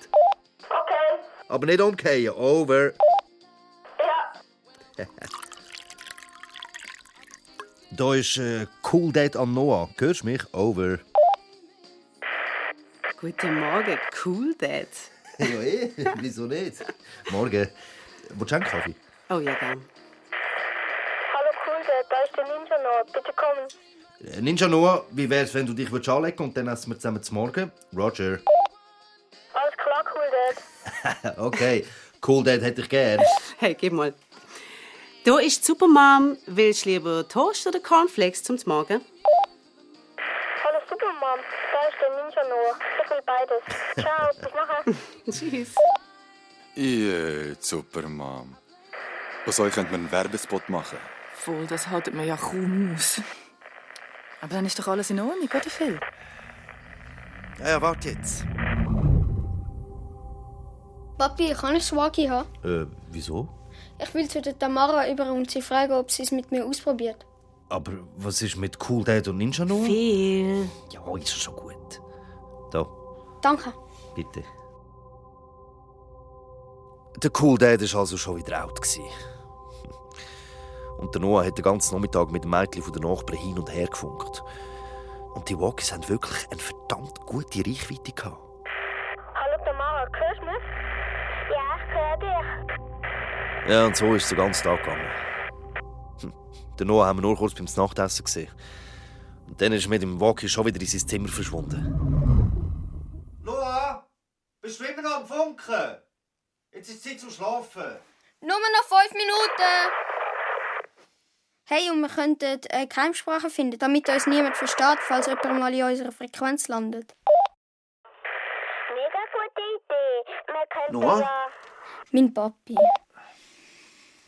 Okay. Aber nicht umkehren, over. Ja. Da ist Cool Date an Noah. Hörst du mich? Over. Guten Morgen, Cool Dad. Ja, wieso nicht? Morgen. Willst du einen Kaffee? Oh ja, gern. Hallo, Cool Dad. Da ist der Ninja Noah. Bitte kommen. Ninja Noah, wie wär's, wenn du dich anlegen und dann essen wir zusammen zum Morgen? Roger. Alles klar, Cool Dad. Okay, Cool Dad hätte ich gern. Hey, gib mal. Da ist die Supermom. Willst du lieber Toast oder Cornflakes zum Morgen? Hallo, Supermom. Da ist der Ninja Noah. Ich will beides. Ciao, bis nachher. Tschüss. Super, Mom. Was soll ich, könnte man einen Werbespot machen? Voll, das haltet man ja kaum aus. Aber dann ist doch alles in Ordnung, oder Phil? Ja, warte jetzt. Papi, kann ich das Walkie haben? Wieso? Ich will zu der Tamara über und sie fragen, ob sie es mit mir ausprobiert. Aber was ist mit Cool Dad und Ninja Noah? Phil. Ja, ist schon gut. Da, Danke. bitte. Der Cool Dad war also schon wieder out. Und der Noah hat den ganzen Nachmittag mit dem Mädchen von der Nachbarn hin und her gefunkt. Und die Walkies haben wirklich eine verdammt gute Reichweite gehabt. Hallo Tamara, hörst du mich? Ja, ich höre dich. Ja, und so ist es den ganzen Tag gegangen. Den Noah haben wir nur kurz beim Nachtessen gesehen. Und dann ist er mit dem Walkie schon wieder in sein Zimmer verschwunden. Noah, bist du immer noch am Funken? Jetzt ist Zeit zum Schlafen. Nur noch 5 Minuten. Hey, und wir könnten eine Geheimsprache finden, damit uns niemand versteht, falls jemand mal in unserer Frequenz landet. Mega gute Idee. Wir könnten Noah? Mein Papi.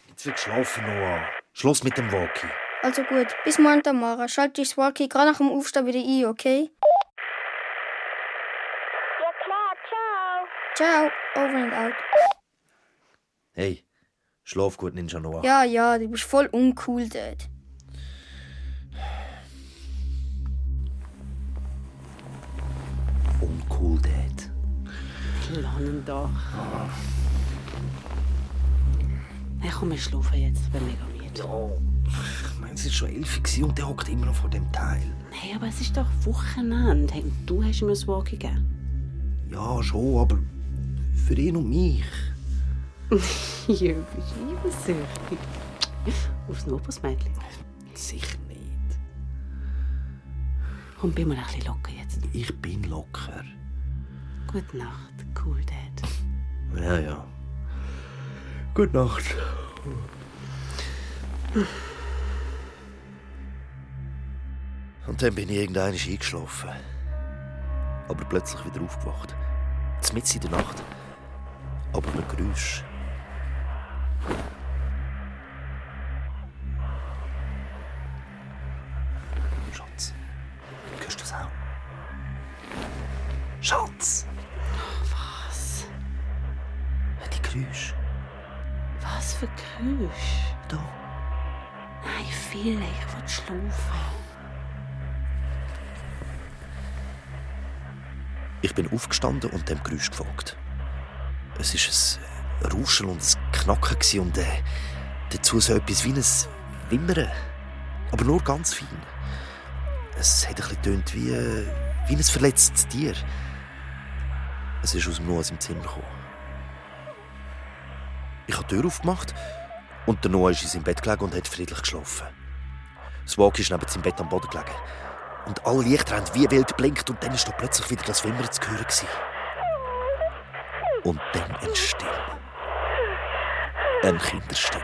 Jetzt wird geschlafen, Noah. Schluss mit dem Walkie. Also gut, bis morgen, Tamara. Schalte das Walkie gerade nach dem Aufstehen wieder ein, okay? Ja klar, ciao. Ciao, over and out. Hey, schlaf gut, Ninja Noah. Ja, du bist voll uncool dort. Uncool, Dad. Lernen doch. Hey, komm, wir schlafen jetzt. Ich bin mega müde. Ja, ich meine, es war schon 11 Uhr und der hockt immer noch vor dem Teil. Hey, aber es ist doch Wochenende. Hey, du hast ihm ein Walkie gegeben. Ja, schon, aber für ihn und mich. Ja, du bist eifersüchtig. Aufs Nobelsmädchen. Sicher nicht. Komm, bin mal ein bisschen locker jetzt. Ich bin locker. Gute Nacht, Cool Dad. Ja. Gute Nacht. Und dann bin ich irgendwann eingeschlafen. Aber plötzlich wieder aufgewacht. Mitten in der Nacht. Aber ein Geräusch. Schatz, hörst du das auch? Schatz! Was? Hör die Geräusche. Was für Geräusch? Da. Nein, Phil, ich will schlafen. Ich bin aufgestanden und dem Geräusch gefolgt. Es war ein Rauschen und ein Knacken und dazu so etwas wie ein Wimmern. Aber nur ganz fein. Es hat ein bisschen getönt wie ein verletztes Tier. Es ist aus dem Noah im Zimmer gekommen. Ich habe die Tür aufgemacht und der Noah ist in seinem Bett gelegen und hat friedlich geschlafen. Das Walkie ist neben seinem Bett am Boden gelegen. Und alle Lichter haben wie wild geblinkt und dann war da plötzlich wieder das Wimmern zu hören. Und dann eine Stimme. Eine Kinderstimme.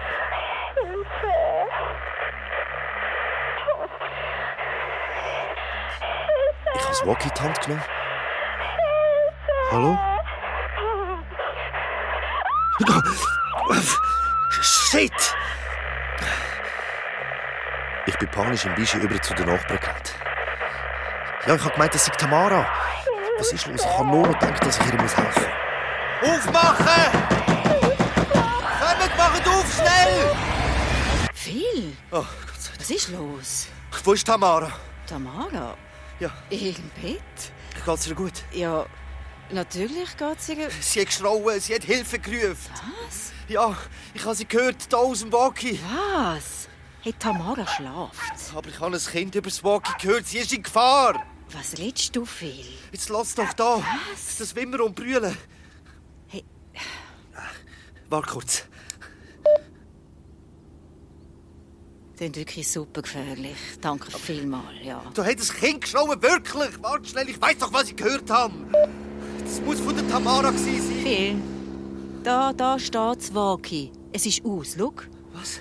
Ich habe das Walkie in die Hand genommen. Hallo? Shit! Ich bin panisch im Bischi über zu den Nachbarn gerannt. Ja, ich habe gemeint, das sei Tamara. Was ist los? Ich habe nur noch gedacht, dass ich ihr helfen muss. Aufmachen! Kommt, macht auf, schnell! Phil? Oh, Gott sei Dank. Was ist los? Wo ist Tamara? Tamara? Ja. Im Bett? Geht's ihr gut? Ja, natürlich geht's ihr. Sie hat geschrauen, sie hat Hilfe gerufen. Was? Ja, ich habe sie gehört, da aus dem Walkie. Was? Hey, Tamara schlaft. Aber ich habe ein Kind über das Walkie gehört, sie ist in Gefahr. Was redest du, Phil? Jetzt lass doch da. Was? Das Wimmern und Brüllen. Hey. Warte kurz. Das ist wirklich super gefährlich. Danke vielmals, ja. Da hat ein Kind geschrauen, wirklich. Warte schnell, ich weiss doch, was ich gehört habe. Das muss von der Tamara gewesen sein. Phil, da steht das Walkie. Es ist aus, schau. Was?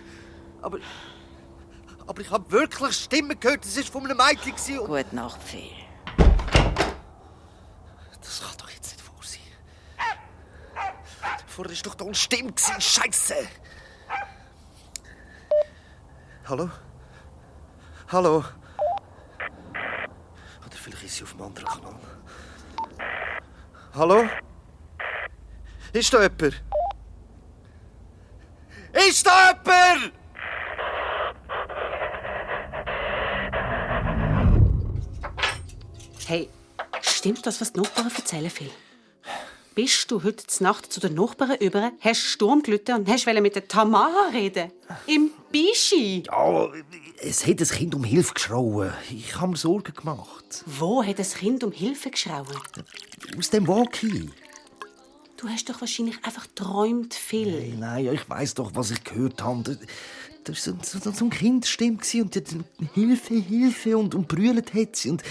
Aber ich habe wirklich Stimmen gehört. Das war von einem Mädchen. Und... Gute Nacht, Phil. Das kann doch jetzt nicht wahr sein. Vorher war doch da eine Stimme. Scheiße. Hallo? Hallo? Vielleicht ist sie auf dem anderen Kanal. Hallo? Ist da jemand? Ist da jemand? Hey, stimmt das, was die Nachbarn erzählen, Phil? Bist du heute Nacht zu den Nachbarn über, hast Sturm gelitten und hast mit der Tamara reden? Im Bischi? Ja, es hat ein Kind um Hilfe geschrauen. Ich habe mir Sorgen gemacht. Wo hat das Kind um Hilfe geschrauen? Aus dem Walkie. Du hast doch wahrscheinlich einfach geträumt, Phil. Nein, ich weiss doch, was ich gehört habe. Da war so ein Kindsstimme und die Hilfe und brüllt hat sie. Und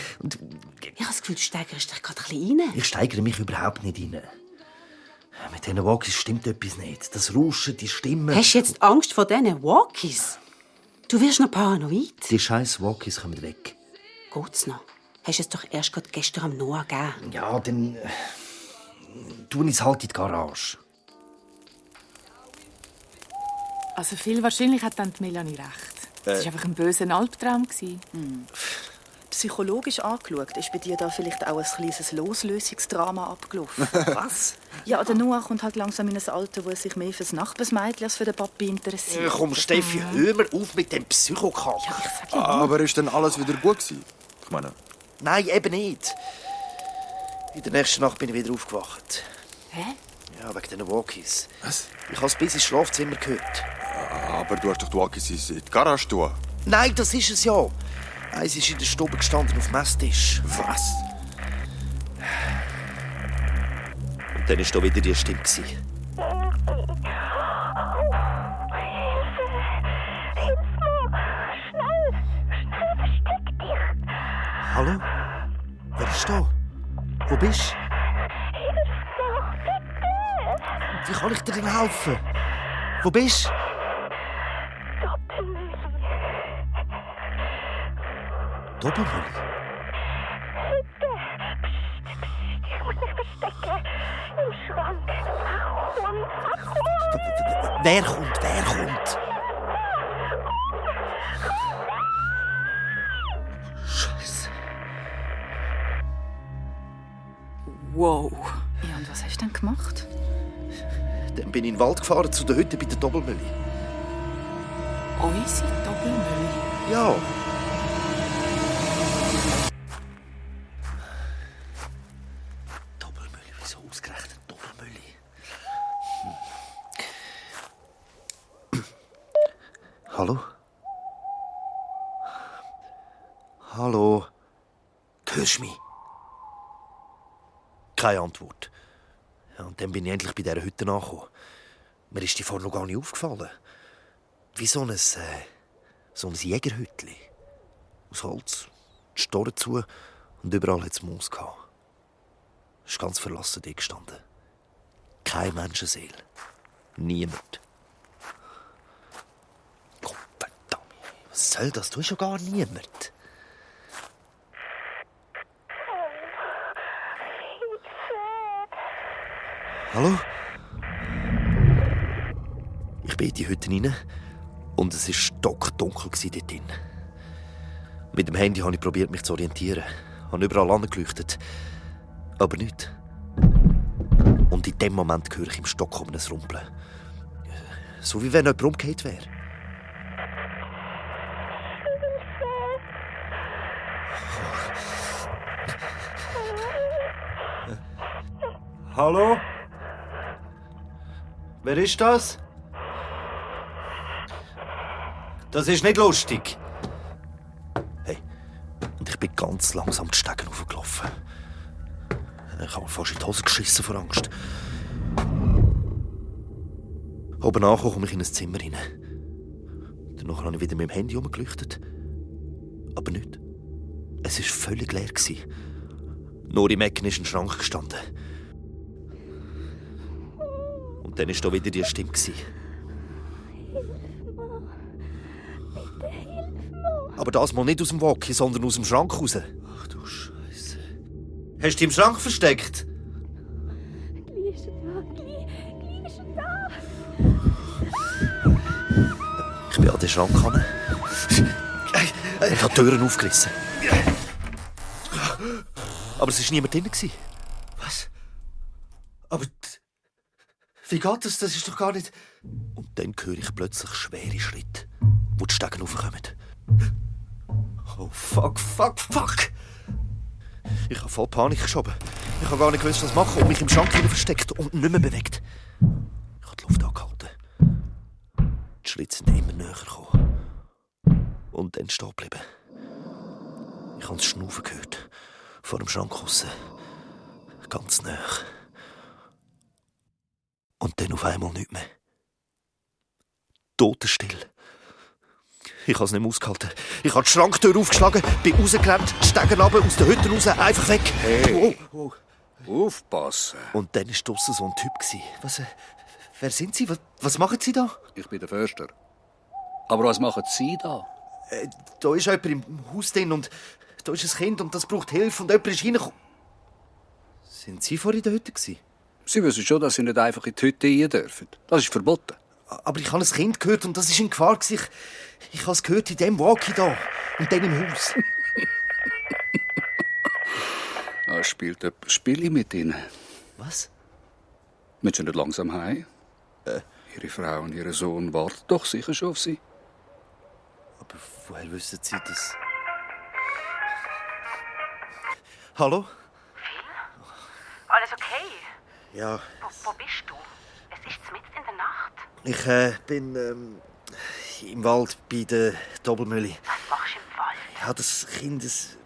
ich habe das Gefühl, du steigerst dich gerade ein bisschen rein. Ich steigere mich überhaupt nicht rein. Mit diesen Walkies stimmt etwas nicht. Das Rauschen, die Stimme. Hast du jetzt Angst vor diesen Walkies? Du wirst noch paranoid. Die scheiß Walkies kommen weg. Geht's noch? Hast du es doch erst gerade gestern am Noah gegeben? Ja, dann tue ich es halt in die Garage. Also viel wahrscheinlich hat dann die Melanie recht. Es war einfach ein böser Albtraum. Psychologisch angeschaut, ist bei dir da vielleicht auch ein kleines Loslösungsdrama abgelaufen. Was? Ja, der Noah kommt halt langsam in ein Alter, wo er sich mehr für das Nachbarsmädchen als für den Papi interessiert. Komm, Steffi, hör mir auf mit dem Psychokack. Ja, ich sag ja nicht. Aber ist dann alles wieder gut gewesen? Ich meine... Nein, eben nicht. In der nächsten Nacht bin ich wieder aufgewacht. Hä? Ja, wegen diesen Walkies. Was? Ich habe es bis ins Schlafzimmer gehört. Aber du hast doch die Walkies in die Garage tun. Nein, das ist es ja. Eins ist in der Stube gestanden auf dem Messtisch. Was? Und dann war da wieder die Stimme. Hallo? Wer ist da? Wo bist du? Wie kann ich dir denn helfen? Wo bist du? Doppelmüll? Ich muss mich verstecken. Im Schrank. Wer kommt? Wer kommt? Scheiße. Wow. Ja, und was hast du denn gemacht? Dann bin ich in den Wald gefahren, zu der Hütte bei der Doppelmüll. Unsere Doppelmüll? Ja. Doppelmüll, wieso ausgerechnet Doppelmüll? Hallo? Hallo? Hörst du mich? Keine Antwort. Ja, und dann bin ich endlich bei dieser Hütte angekommen. Mir ist die vorher noch gar nicht aufgefallen. Wie so ein Jägerhütli. Aus Holz, die Storen zu und überall hat es Moos gehabt. Es ist ganz verlassen dort gestanden. Keine Menschenseele. Niemand. Gott verdammt, was soll das? Du bist ja gar niemand. Hallo? Ich bin in die Hütte rein und es war stockdunkel dort drin. Mit dem Handy habe ich probiert, mich zu orientieren. Ich habe überall angeleuchtet. Aber nichts. Und in dem Moment höre ich im Stock ein Rumpeln. So wie wenn jemand umgekehrt wäre. Hallo? Wer ist das? Das ist nicht lustig. Hey, und ich bin ganz langsam die Stege hochgelaufen. Ich habe mir fast in die Hose geschissen vor Angst. Oben angekommen komme ich in ein Zimmer rein. Danach habe ich wieder mit dem Handy herumgeleuchtet. Aber nicht. Es war völlig leer. Nur im Ecken ist ein Schrank gestanden. Und dann war da wieder die Stimme. Aber das mal nicht aus dem Walkie, sondern aus dem Schrank raus. Ach du Scheiße. Hast du dich im Schrank versteckt? Gli ist da. Ich bin an den Schrank gekommen. Ich habe die Türen aufgerissen. Aber es war niemand drin. Was? Aber wie geht das? Das ist doch gar nicht... Und dann höre ich plötzlich schwere Schritte, die die Stegen raufkommen. Oh, fuck. Ich habe voll Panik geschoben. Ich habe gar nicht gewusst, was machen und mich im Schrank versteckt und nicht mehr bewegt. Ich habe die Luft angehalten. Die Schritte sind immer näher gekommen. Und dann stehen geblieben. Ich habe das Schnaufen gehört. Vor dem Schrank aussen. Ganz nah. Und dann auf einmal nichts mehr. Totenstill. Ich habe es nicht mehr ausgehalten. Ich habe die Schranktür aufgeschlagen, bin rausgerannt, die Stegen runter, aus der Hütte raus, einfach weg. Hey, aufpassen. Und dann war draussen so ein Typ. Was, wer sind Sie? Was machen Sie da? Ich bin der Förster. Aber was machen Sie da? Da ist jemand im Haus drin und da ist ein Kind und das braucht Hilfe und jemand ist reingekommen. Sind Sie vorhin in der Hütte? Sie wissen schon, dass Sie nicht einfach in die Hütte rein dürfen. Das ist verboten. Aber ich habe ein Kind gehört und das ist in Gefahr. Ich habe es gehört in dem Walkie da und dann im Haus. Spielt jemand Spiele mit Ihnen? Was? Müssen Sie nicht langsam heim? Ihre Frau und Ihr Sohn warten doch sicher schon auf Sie. Aber woher wissen Sie das? Hallo? Phil? Alles okay? Ja. Wo bist du? Es ist mitten in der Nacht. Ich bin im Wald bei der Doppelmühle. Was machst du im Wald? Ja, das Kind, es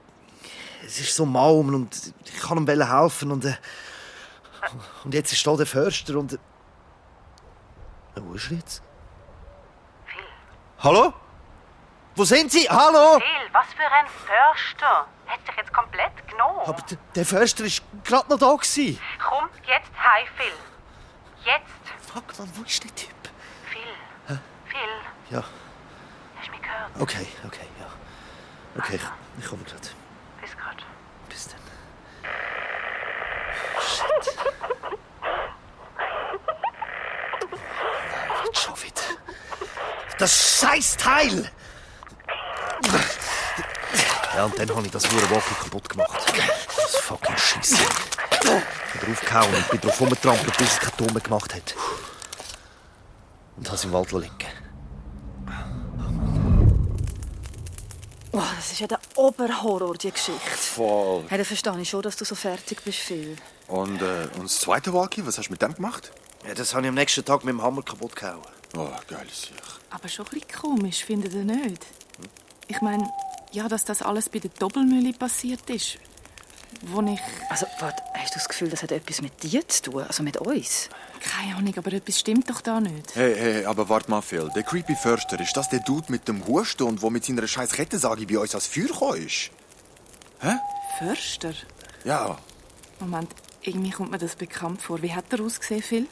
ist so maum und ich kann ihm helfen und jetzt ist da der Förster und... Wo ist er jetzt? Phil? Hallo? Wo sind Sie? Hallo? Phil, was für ein Förster? Hat dich jetzt komplett genommen. Aber der Förster war gerade noch da. Komm jetzt heim, Phil. Jetzt. Fuck, Mann, wo ist der Typ? Phil. Hä? Phil. Ja. Hast du mich gehört? Okay, ja. Okay, ich komme gerade. Bis grad. Bis dann. Shit. Nein, schon wieder. Das Scheißteil! Ja, und dann habe ich das Walkie kaputt gemacht. Das fucking Scheiße. Ich bin draufgehauen und bin drauf rumgetrampelt, bis es keinen Ton mehr gemacht hat. Und habe es im Wald liegen. Oh, das ist ja der Oberhorror, die Geschichte. Voll. Hey, dann verstehe ich schon, dass du so fertig bist, Phil. Und das zweite Walkie, was hast du mit dem gemacht? Ja, das habe ich am nächsten Tag mit dem Hammer kaputt gehauen. Oh, geiles Sicht. Aber schon ein bisschen komisch, findet ihr nicht? Ich meine, ja, dass das alles bei der Doppelmühle passiert ist. Wo ich... Also, warte, hast du das Gefühl, das hat etwas mit dir zu tun? Also mit uns? Keine Ahnung, aber etwas stimmt doch da nicht. Hey, aber warte mal, Phil. Der creepy Förster, ist das der Dude mit dem Husten und der mit seiner scheiß Kettensage bei uns ans Feuer gekommen ist? Hä? Förster? Ja. Moment, irgendwie kommt mir das bekannt vor. Wie hat er ausgesehen, Phil?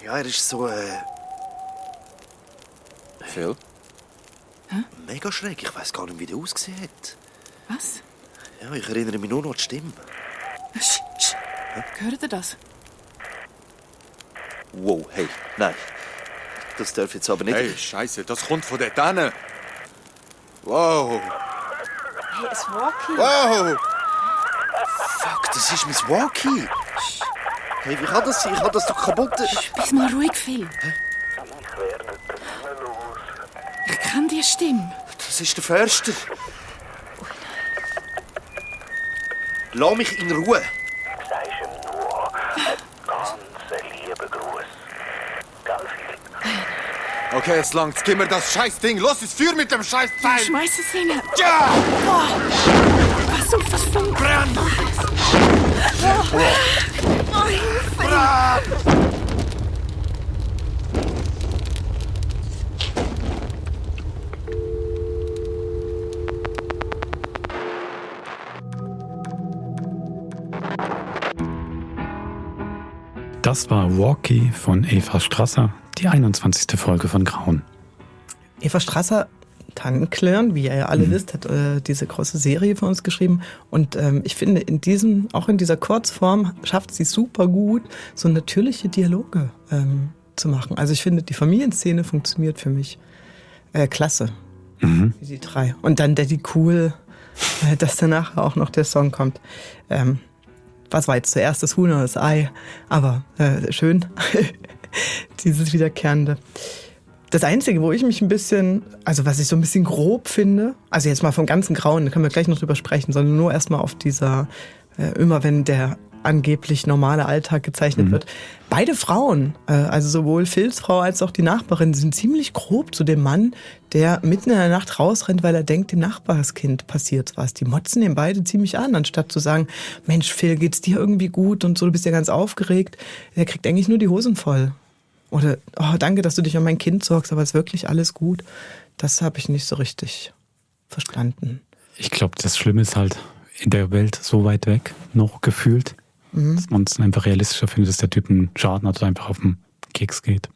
Ja, er ist so, Phil? Hä? Mega schräg. Ich weiss gar nicht, wie der ausgesehen hat. Was? Ja, ich erinnere mich nur noch an die Stimme. Hört ihr das? Wow, hey, nein. Das darf jetzt aber nicht... Hey, Scheiße, das kommt von dort hin. Wow. Hey, ein Walkie. Wow. Fuck, das ist mein Walkie. Hey, wie kann das sein? Ich habe das doch kaputt... Bist mal ruhig, Phil. Ich kenne die Stimme. Das ist der Förster. Lass mich in Ruhe. Sagst ihm nur einen ganz lieben Gruß. Gell, Phil? Okay, es langt. Gib mir das Scheißding. Los ins Feuer mit dem Scheißteil. Schmeiß es hin. Ja! Oh, pass auf, das Funk. Brenn! Oh, Hilfe! Das war Walkie von Eva Strasser, die 21. Folge von Grauen. Eva Strasser, Tantenclan, wie ihr ja alle wisst, hat diese große Serie für uns geschrieben. Und ich finde, auch in dieser Kurzform schafft sie super gut, so natürliche Dialoge zu machen. Also ich finde, die Familienszene funktioniert für mich klasse. Wie die drei. Und dann Daddy Cool dass danach auch noch der Song kommt. Was war jetzt zuerst, das Huhn oder das Ei? Aber schön, dieses Wiederkehrende. Das Einzige, wo ich mich ein bisschen, also was ich so ein bisschen grob finde, also jetzt mal vom ganzen Grauen, da können wir gleich noch drüber sprechen, sondern nur erstmal auf dieser, immer wenn der angeblich normale Alltag gezeichnet wird. Beide Frauen, also sowohl Phils Frau als auch die Nachbarin, sind ziemlich grob zu dem Mann, der mitten in der Nacht rausrennt, weil er denkt, dem Nachbarskind passiert was. Die motzen ihn beide ziemlich an, anstatt zu sagen, Mensch, Phil, geht's dir irgendwie gut und so, du bist ja ganz aufgeregt. Der kriegt eigentlich nur die Hosen voll. Oder, oh, danke, dass du dich um mein Kind sorgst, aber ist wirklich alles gut? Das habe ich nicht so richtig verstanden. Ich glaube, das Schlimme ist halt in der Welt so weit weg, noch gefühlt, dass man es einfach realistischer findet, dass der Typ einen Schaden hat oder einfach auf den Keks geht.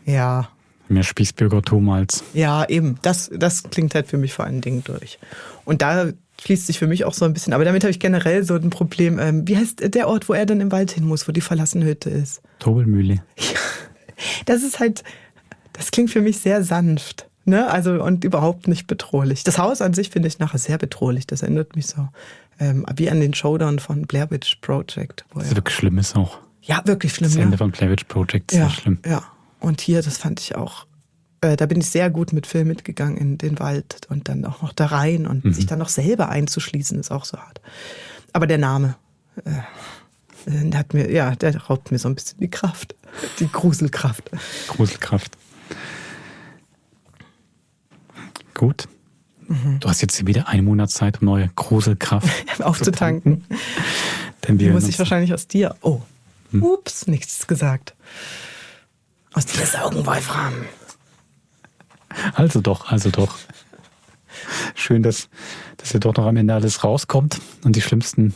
Ja. Mehr Spießbürgertum als... Ja, eben. Das klingt halt für mich vor allen Dingen durch. Und da schließt sich für mich auch so ein bisschen, aber damit habe ich generell so ein Problem. Wie heißt der Ort, wo er dann im Wald hin muss, wo die verlassene Hütte ist? Tobelmühle. Ja, das ist halt, das klingt für mich sehr sanft, ne? Also und überhaupt nicht bedrohlich. Das Haus an sich finde ich nachher sehr bedrohlich. Das erinnert mich so wie an den Showdown von Blair Witch Project. Das ist wirklich schlimm ist auch. Ja, wirklich schlimm. Das Ende von Blair Witch Project ist sehr schlimm. Ja, und hier, das fand ich auch. Da bin ich sehr gut mit Phil mitgegangen in den Wald und dann auch noch da rein und sich dann noch selber einzuschließen, ist auch so hart. Aber der Name, der raubt mir so ein bisschen die Kraft, die Gruselkraft. Gruselkraft. Gut. Du hast jetzt wieder 1 Monat Zeit, um neue Gruselkraft aufzutanken. Denn die muss ich wahrscheinlich aus dir. Oh, ups, nichts gesagt. Aus dir saugen, Wolfram. Also doch. Schön, dass ja doch noch am Ende alles rauskommt und die schlimmsten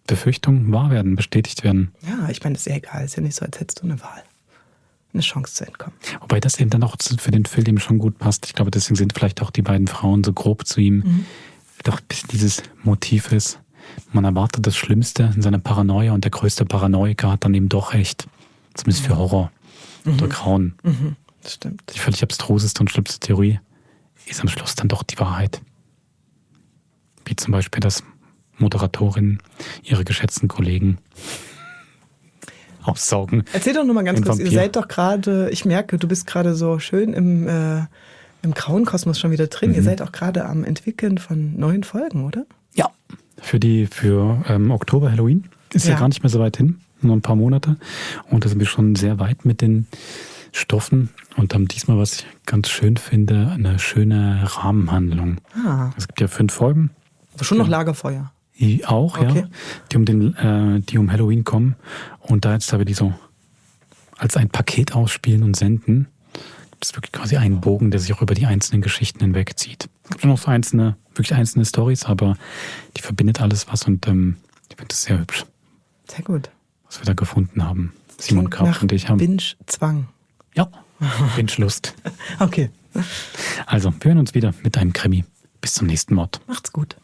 Befürchtungen wahr werden, bestätigt werden. Ja, ich meine, das ist ja egal. Ist ja nicht so, als hättest du eine Wahl. Eine Chance zu entkommen. Wobei das eben dann auch für den Film schon gut passt. Ich glaube, deswegen sind vielleicht auch die beiden Frauen so grob zu ihm. Doch ein bisschen dieses Motiv ist, man erwartet das Schlimmste in seiner Paranoia und der größte Paranoiker hat dann eben doch recht. Zumindest für Horror oder Grauen. Das stimmt. Die völlig abstruseste und schlimmste Theorie ist am Schluss dann doch die Wahrheit. Wie zum Beispiel, dass Moderatorinnen ihre geschätzten Kollegen aussaugen. Erzähl doch nur mal ganz kurz, ihr seid doch gerade, ich merke, du bist gerade so schön im grauen Kosmos schon wieder drin. Ihr seid auch gerade am Entwickeln von neuen Folgen, oder? Ja. Für Oktober, Halloween. Ist ja gar nicht mehr so weit hin. Nur ein paar Monate. Und da sind wir schon sehr weit mit den Stoffen und haben diesmal, was ich ganz schön finde, eine schöne Rahmenhandlung. Es gibt ja 5 Folgen. Aber schon noch Lagerfeuer. Auch, okay. Ja. Die um Halloween kommen. Und da jetzt aber die so als ein Paket ausspielen und senden. Das ist wirklich quasi ein Bogen, der sich auch über die einzelnen Geschichten hinwegzieht. Es gibt schon noch so einzelne Storys, aber die verbindet alles was und ich finde das sehr hübsch. Sehr gut. Was wir da gefunden haben. Simon Kraft und ich haben. Binge-Zwang. Ja, Binge-Lust. Okay. Also, wir hören uns wieder mit einem Krimi. Bis zum nächsten Mord. Macht's gut.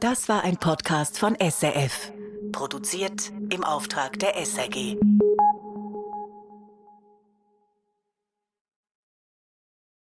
Das war ein Podcast von SRF. Produziert im Auftrag der SRG.